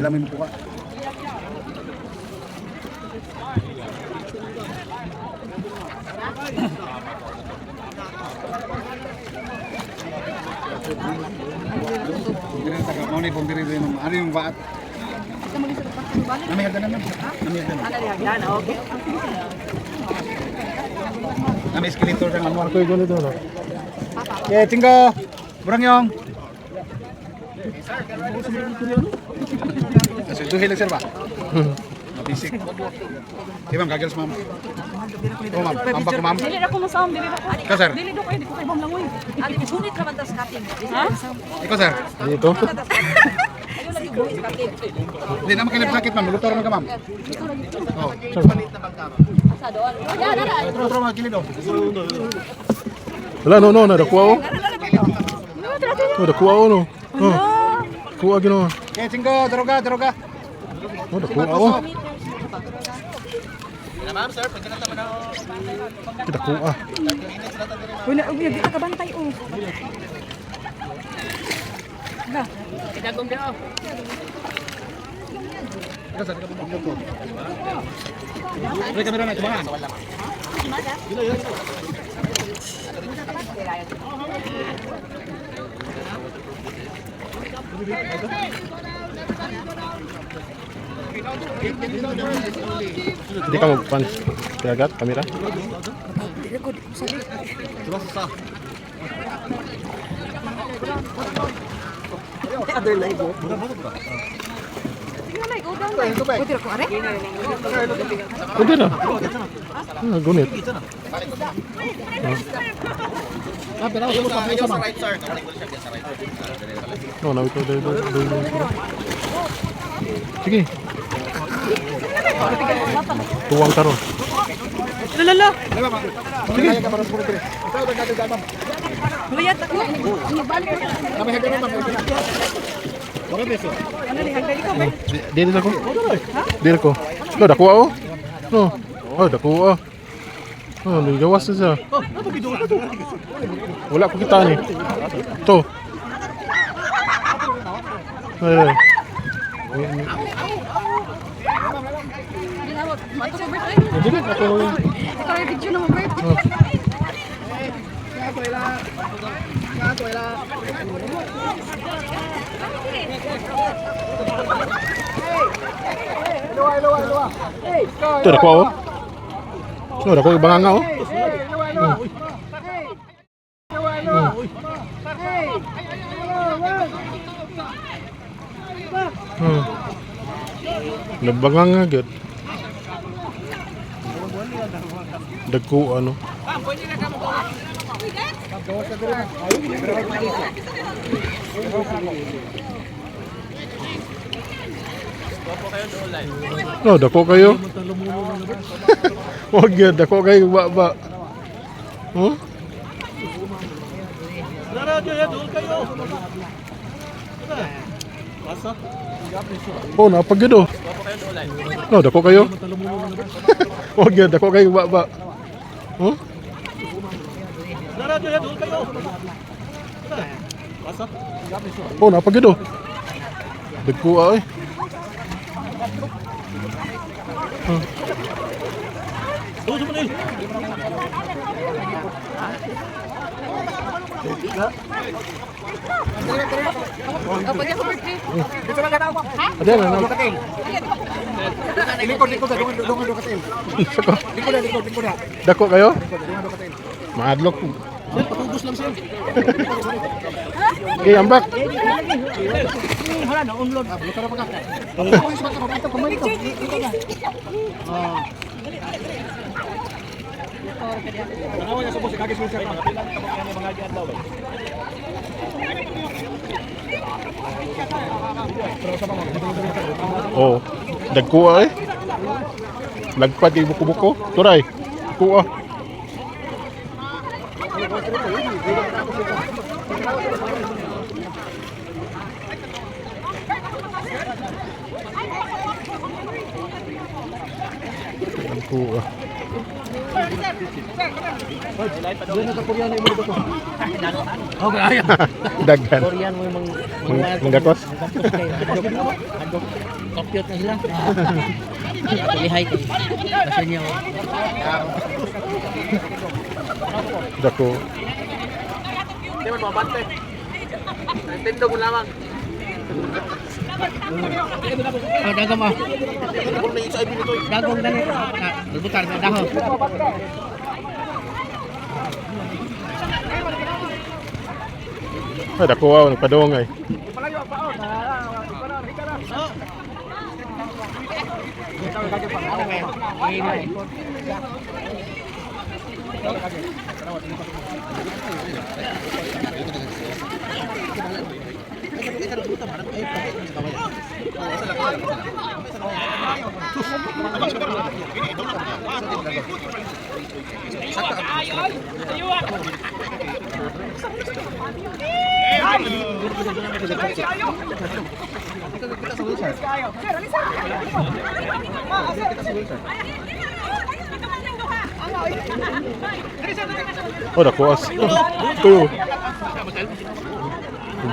Sila may makuha. Dili ta ka mo ni kung diri diri, ma'am. Ano yung baat? Nami hagdanan, ma'am. Nami hagdanan. Ano, okay. Nami escalator kang Anwar. Ako yung ganito, no? Okay, tinggo. Burang yong. Kasi ito hilig, sir ba? Mabisik. Di ma'am, gagals, ma'am. Oh, ma'am, ambak ko, ma'am. Dili na ko masam, dili na ko. Ikaw, sir. Dili do kayo, di ko kayo langoy. Ali, gunit raman tas cutting. Ha? Ikaw, sir. Dito? Hindi naman kayo sakit, ma'am. Lutar naman ka, ma'am. Oh. Asa doon? Ya, dara. Tro, tro, mga kilid, oh. Wala, no, no, nadakuha oh. Oh, dakuha oh, no. Oh. Kuha gino. Okay, tinggo. Daroga, daroga. Oh, dakuha oh. Dakuha. Wala, uy, di ka bantay oh. Idagom dia. Oh. Ikaw, sir. Ikaw, ikaw. Pre, kamera na. Tumangan. Hindi ka magpan. Kinagat, kamera. Pwede ko are? Pwede na. Ah, gunit. Ah, pero ako sa mga ma'am. No, na ito, ito, ito, ito, ito. Sige. Tuwang karon. Lalala. Lima, ma'am. Sige. Kaya ka para sa puro, pre. Ikaw, dagat, ma'am. Hulayat ako. Nami hagdanan, ma'am. Wala beso. Ano ni hagdan ikaw ba? Dili ko. Dili ko. No, dakuha oh. No. Oh, dakuha. Oh, ligawas na siya. Wala ko kita ni. To. Ay, ay. Mato ko birthday. Dili, ako lang. Ikaw yung video na mo birthday. Oh. Ito, dakuha oh. No, dakuha yung banganga oh. Nabanganga gyud. Dagko ano. No, dako kayo. Wag yun, dako kayo ba ba. Huh? Oh, napagod oh. No, dako kayo. Wag yun, dako kayo ba ba. Huh? Oh, napagod oh. Dagko ah, eh. Huh. Oh, pwede ako birthday. Dito lang ka na. Ada na na. Katil. Likod, likod, dungan, dungan, dungan, katil. Likod na, likod, likod na. Dako kayo? Likod, dungan, dungan, katil. Maadlok. Okay, ambak. Ah, bukar pa ka. Ay, sumat ka, ito, kumain ito. Dito na. Ah. Tanawa niya sa boss, kagis mo siya. Oh, dagko eh. Lagpad kay buko-buko. Turay. Dagko ah. Dagko ah. Daghan. Korean mo yung Manggakos. Adok. Cute na sila. Lihay kay. Basta niyo. Dako. Oh, dagom ah. Dagom gani. Butar na dahon. Ay, dako aw nagpadong ay. Oh, dako as. Tuyo.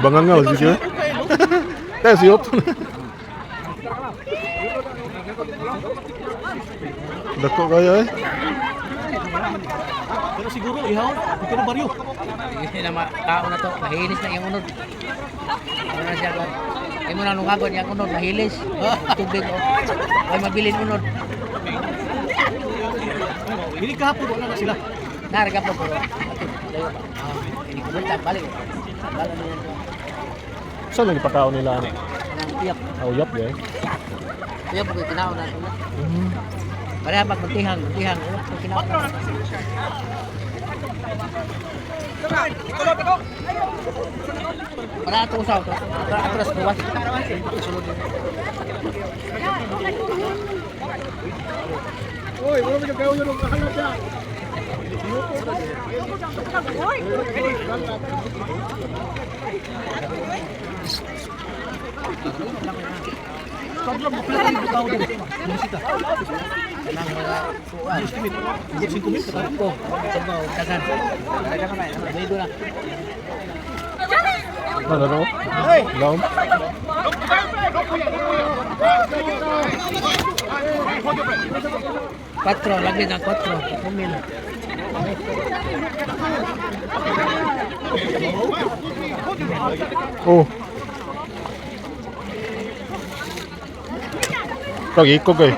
Bangangaw sige. Tayo siyop. Dako kayo eh. Pero siguro, ihaw, ito na baryo. Hindi na tao na to, mahilis na iyang unod. Ano na siya ba? Ay mo na nungagon iyang unod, mahilis. Tubig oh. Ay mabilin unod. Hindi kahapon, wala na sila. Narga pa pero. Layo pa. Ah, ini kumunta balik. Balik na yan. Saan lagi pakaon nila ani? Nang uyap. Oh, yap eh. Uyap ko kinaon na ito. Pareha pag magtihang, magtihang. Uyap ko kinaon. Para ato usaw to. Para atras buwas. Sulod. Nang mga kuan. Ko. Sabaw, tagan. Medyo na. Ano no? Laom. Quatro, lagi na quatro. Kumil. Oh. Kag ikog eh.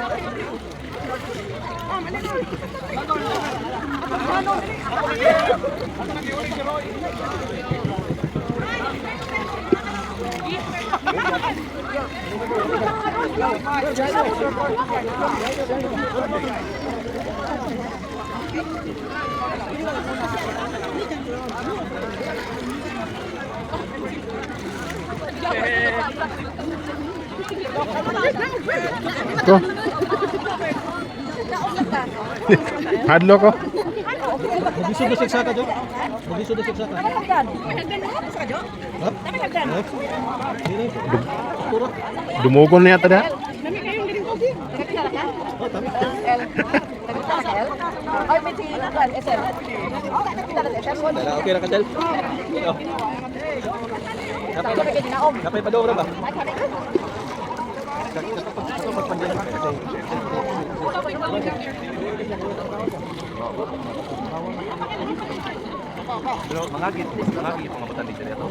Ito. Hadlo ko. Magisod na sigsaka, Jo. Magisod na sigsaka. Ha? Puro. Dumugon na yata da. Oh, tama. Ay, may si SM. Okay ra ka, Del. Napay pa daw ra ba? Pero mangagit, mangagit mga butan dito dito.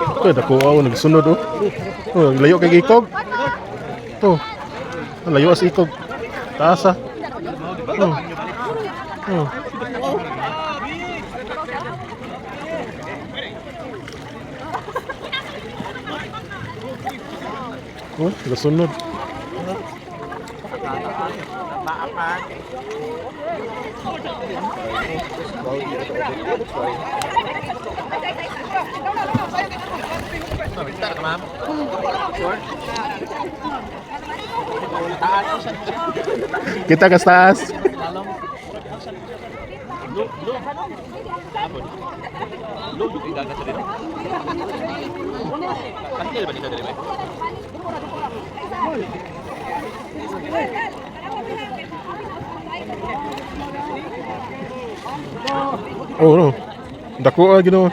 Ito, dako aw nagsunod oh. Oh, layo kay ikog. Ito. Ang layo as ikog. Taas ah. Oh. Oh. Oh, nagsunod. Kita ka sa taas. Kantil ba nito dili ba? Oh, no. Dako ah, Ginoo.